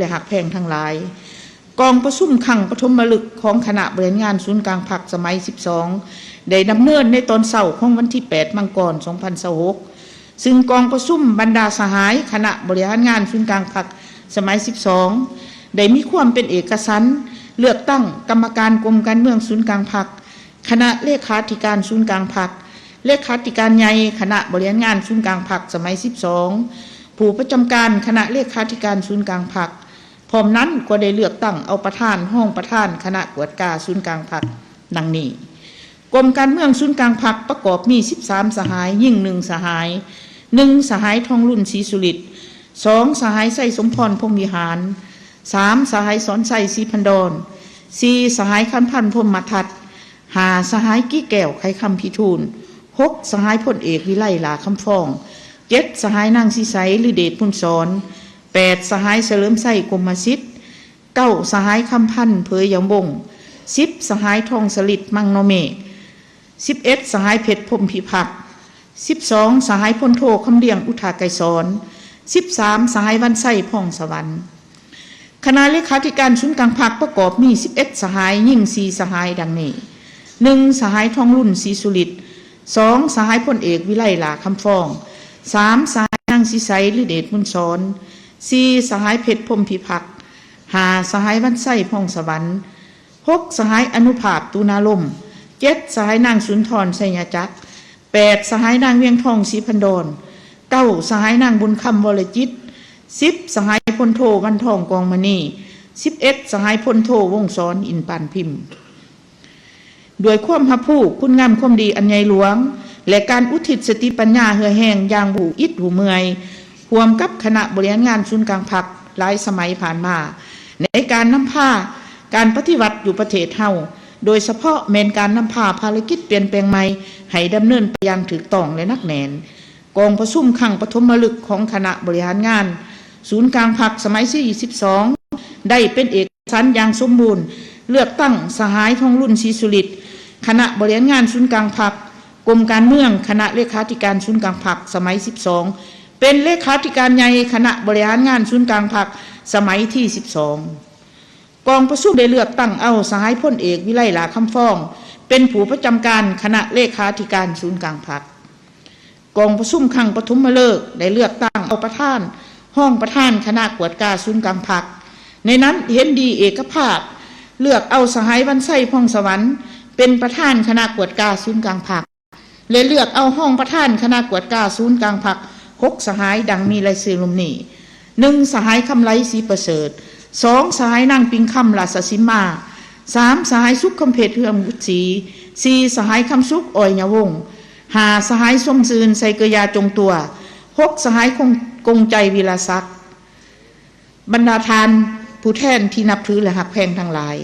ແລະຮັກແພງທັງຫຼາຍ, ກອງປະຊຸມຄັ້ງປະຖົມມະລຶກຂອງຄະນະບໍລິຫານງານສູນກາງພັກສະໄໝສິບສອງ ໄດ້ດຳເນີນໃນຕອນເຊົ້າຂອງວັນທີແປດ ມັງກອນ ສອງພັນຊາວຫົກ ຊຶ່ງກອງປະຊຸມບັນດາສະຫາຍຄະນະບໍລິຫານງານສູນກາງພັກສະໄໝສິບສອງ ໄດ້ມີຄວາມເປັນເອກະສັນ ເລືອກຕັ້ງກຳມະການກົມການເມືອງສູນກາງພັກ, ຄະນະເລຂາທິການສູນກາງພັກ, ເລຂາທິການໃຫຍ່ຄະນະບໍລິຫານງານສູນກາງພັກສະໄໝສິບສອງ, ຜູ້ປະຈຳການຄະນະເລຂາທິການສູນກາງພັກ, ພ້ອມນັ້ນກໍໄດ້ເລືອກຕັ້ງເອົາປະທານ, ຮອງປະທານຄະນະກວດກາສູນກາງພັກ ດັ່ງນີ້. ກົມການເມືອງສູນກາງພັກປະກອບມີສິບສາມສະຫາຍ, ຍິງໜຶ່ງສະຫາຍ, ໜຶ່ງສະຫາຍ ທອງລຸນ ສີສຸລິດ, ສອງສະຫາຍ ໄຊສົມພອນ ພົມວິຫານ, ສາມສະຫາຍ ສອນໄຊ ສີພັນດອນ, ສີ່ສະຫາຍ ຄຳພັນ ພົມມະທັດ, ຫ້າສະຫາຍ ກິແກ້ວ ໄຂຄຳພິທູນ, ຫົກສະຫາຍ ພົນເອກ ວິໄລ ຫຼ້າຄຳຟອງ, ເຈັດສະຫາຍ ນາງສີໃສ ລືເດດ ພຸນສອນ, ແປດສະຫາຍ ສະເຫຼີມໄຊ ກົມມະສິດ, ເກົ້າສະຫາຍ ຄຳພັນ ເຜີຍຢຳວົງ, ສິບສະຫາຍ ທອງສະລິດ ມັງນໍເມກ, ສິບເອັດສະຫາຍ ເພັດ ພົມພິພັກ, ສິບສອງສະຫາຍ ພົນໂທ ຄຳລຽງ ອຸທາໄກສອນ, ສິບສາມສະຫາຍ ວັນໄຊ ພອງສະຫວັນ. ຄະນະເລຂາທິການສູນກາງພັກປະກອບມີສິບເອັດສະຫາຍ, ຍິງສີ່ສະຫາຍ ດັ່ງນີ້: ໜຶ່ງສະຫາຍ ທອງລຸນ ສີສຸລິດ, ສອງສະຫາຍ ພົນເອກ ວິໄລ ຫຼ້າຄຳຟອງ, ສາມສະຫາຍ ນາງສີໃສ ລືເດດ ບຸນສອນ, ສີ່ສະຫາຍ ເພັດ ພົມພິພັກ, ຫ້າສະຫາຍ ວັນໄຊ ພອງສະຫວັນ, ຫົກສະຫາຍ ອະນຸພາບ ຕຸນາລົມ, ເຈັດສະຫາຍ ນາງສຸນທອນ ໄຊຍະຈັກ, ແປດສະຫາຍ ນາງ ວຽງທອງ ສີພັນດອນ, ເກົ້າສະຫາຍ ນາງ ບຸນຄຳ ວໍລະຈິດ, ສິບສະຫາຍ ພົນໂທ ວັນທອງ ກອງມະນີ, ສິບເອັດສະຫາຍ ພົນໂທ ວົງສອນ ອິນປານພິມ. ດ້ວຍຄວາມຮັບຮູ້ຄຸນງາມຄວາມດີອັນໃຫຍ່ຫຼວງ ແລະ ການອຸທິດສະຕິປັນຍາເຫື່ອແຮງຢ່າງບໍ່ຮູ້ອິດຮູ້ເມື່ອຍ ຮ່ວມກັບຄະນະບໍລິຫານງານສູນກາງພັກຫຼາຍສະໄໝຜ່ານມາ ໃນການນຳພາການປະຕິວັດຢູ່ປະເທດເຮົາ, ໂດຍສະເພາະແມ່ນການນຳພາພາລະກິດປ່ຽນແປງໃໝ່ໃຫ້ດຳເນີນໄປຢ່າງຖືກຕ້ອງ ແລະ ໜັກແໜ້ນ. ກອງປະຊຸມຄັ້ງປະຖົມມະລຶກຂອງຄະນະບໍລິຫານງານສູນກາງພັກສະໄໝທີສິບສອງ ໄດ້ເປັນເອກະສັນຢ່າງສົມບູນ ເລືອກຕັ້ງສະຫາຍ ທອງລຸນ ສີສຸລິດ, ຄະນະບໍລິຫານງານສູນກາງພັກ, ກົມການເມືອງ, ຄະນະເລຂາທິການສູນກາງພັກສະໄໝສິບສອງ ເປັນເລຂາທິການໃຫຍ່ຄະນະບໍລິຫານງານສູນກາງພັກສະໄໝທີສິບສອງ. ກອງປະຊຸມໄດ້ເລືອກຕັ້ງເອົາສະຫາຍ ພົນເອກ ວິໄລ ຫຼ້າຄຳຟອງ ເປັນຜູ້ປະຈຳການຄະນະເລຂາທິການສູນກາງພັກ. ກອງປະຊຸມຄັ້ງປະຖົມມະເລີກໄດ້ເລືອກຕັ້ງເອົາປະທານ, ຮອງປະທານຄະນະກວດກາສູນກາງພັກ. ໃນນັ້ນເຫັນດີເອກະພາບເລືອກເອົາສະຫາຍ ວັນໄຊ ພອງສະຫວັນ ເປັນປະທານຄະນະກວດກາສູນກາງພັກ ແລະ ເລືອກເອົາຮອງປະທານຄະນະກວດກາສູນກາງພັກ ຫົກສະຫາຍ ດັ່ງມີລາຍຊື່ລຸ່ມນີ້: ໜຶ່ງສະຫາຍ ຄຳໄລ ສີປະເສີດ, ສອງສະຫາຍ ນາງ ປິງຄຳ ລາຊະສິມມາ, ສາມສະຫາຍ ສຸກຄຳເພັດ ເຮືອງບຸດສີ, ສີ່ສະຫາຍ ຄຳສຸກ ອອຍຍະວົງ, ຫ້າສະຫາຍ ສົມຊື່ນ ໄຊເກີຢາ ຈົງຕົວ, ຫົກສະຫາຍ ກົງ ກົງໃຈ ວິລະສັກ. ບັນດາທ່ານຜູ້ແທນທີ່ນັບຖື ແລະ ຮັກແພງທັງຫຼາຍ,